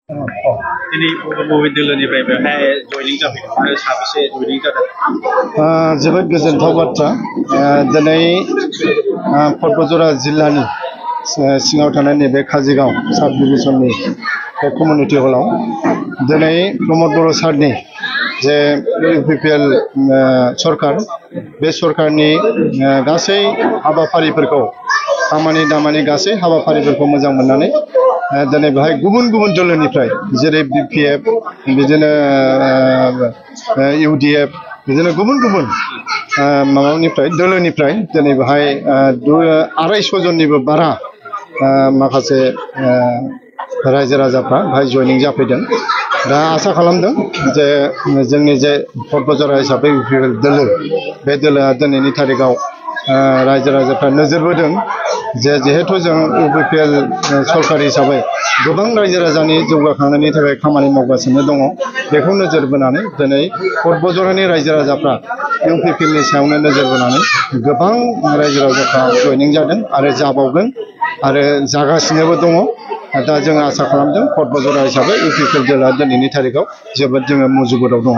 दिनै बबे दोलोनिफ्राय बेवहाय जयनिं जाफैदों आरो साबेसे जयनिं जादों? जोबोद गोजोनथाव बाथ्रा। दिनै क'क्राझार जिल्लानि सिङाव थानाय नैबे काजिगांव साब डिभिजननि बे कमिउनिटि हलाव दिनै प्रमद बर' सारनि जे इउपिपिएल सरकार बे सरकारनि गासै हाबाफारिफोरखौ खामानि दामानि गासै हाबाफारिफोरखौ मोजां मोननानै दिनै बेहाय गुबुन गुबुन दोलोनिफ्राय जेरै बिपिएफ बिदिनो इउडिएफ बिदिनो गुबुन गुबुन माबानिफ्राय दोलोनिफ्राय दिनै बेहाय 250 जननिबो बारा माखासे रायजो राजाफ्रा बेहाय जयनिं जाफैदों। दा आसा खालामदों जे जोंनि जे क'क्राझार हिसाबै इउपिपिएल दोलो बे दोलोआ दिनैनि थारिखआव रायजो राजाफ्रा नोजोर बोदों जे जिहेतु जों इउपिपिएल सरकार हिसाबै गोबां रायजो राजानि जौगाखांनायनि थाखाय खामानि मावगासिनो दङ। बेखौ नोजोर बोनानै दिनै क'क्राझारनि रायजो राजाफ्रा इउपिपिएलनि सायावनो नोजोर बोनानै गोबां रायजो राजाफ्रा जयनिं जादों आरो जाबावगोन आरो जागासिनोबो दङ। दा जों आसा खालामदों क'क्राझार हिसाबै इउपिपिएल दोलोआ दिनैनि थारिखआव जोबोद जोङो मुजुगुदाव दङ।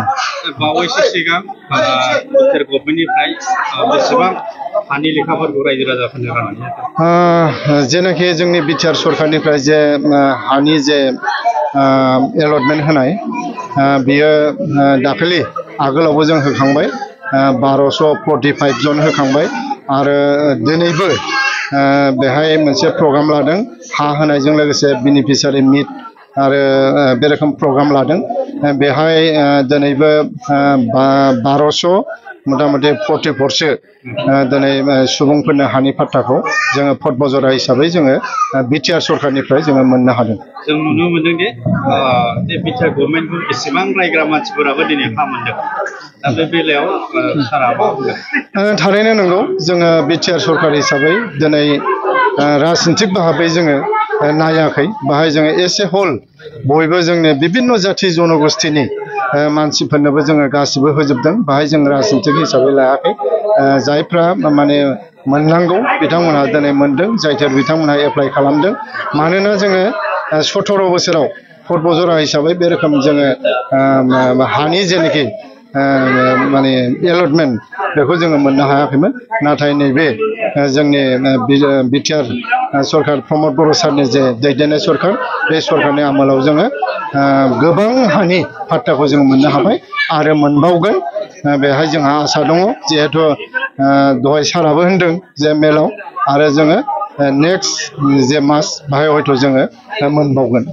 बावैसो सिगां बिटिआर गभर्नमेन्टनिफ्राय बेसेबां हानि लेखाफोरखौ रायजो राजाफोरनो राननानै जेनाखि जोंनि बिटिआर सरकारनिफ्राय जे हानि जे एलटमेन्ट होनाय बियो दाखालि आगोलावबो जों होखांबाय 1245 जन होखांबाय आरो दिनैबो बेहाय मोनसे प्रग्राम लादों हा होनायजों लोगोसे बेनिफिसियारि मिट आरो बे रोखोम प्रग्राम लादों। बेहाय दिनैबो 1200 मथा-मथि 44सो दिनै सुबुंफोरनो हानि पाट्टाखौ जोङो पदबजरा हिसाबै जोङो बिटिआर सरकारनिफ्राय जोङो मोननो हादों। जों नुनो मोनदों दि बिटिआर गभर्नमेन्टखौ एसेबां रायग्रा मानसिफोराबो दिनै हा मोनदों। दा बे बेलायाव सारा मा बुंगोन? थारैनो नंगौ, जोङो बिटिआर सरकार हिसाबै दिनै राजनितिक भाबै जोङो नायाखै। बाहाय जोङो एस ए हल बयबो जोंनि बिभिन्न जाथि जनगोष्ठीनि मानसिफोरनोबो जोङो गासिबो होजोबदों। बाहाय जों राजनितिक हिसाबै लायाखै। जायफ्रा माने मोननांगौ बिथांमोनहा दिनै मोनदों, जायफोर बिथांमोनहा एप्लाइ खालामदों। मानोना जोङो 17 बोसोराव क'क्राझार हिसाबै बे रोखोम जोङो हानि जेनाखि माने एलटमेन्ट बेखौ जोङो मोननो हायाखैमोन। नाथाय नैबे जोंनि बिटिआर सरकार प्रमद बर' सारनि जे दैदेननाय सरकार बे सरकारनि आमोलाव जोङो गोबां हानि पाट्टाखौ जों मोननो हाबाय आरो मोनबावगोन। बेहाय जोंहा आसा दङ, जिहेथु दहाय साराबो होनदों जे मेलाव आरो जोङो नेक्स्ट जे मास बाहाय हयथ' जोङो मोनबावगोन।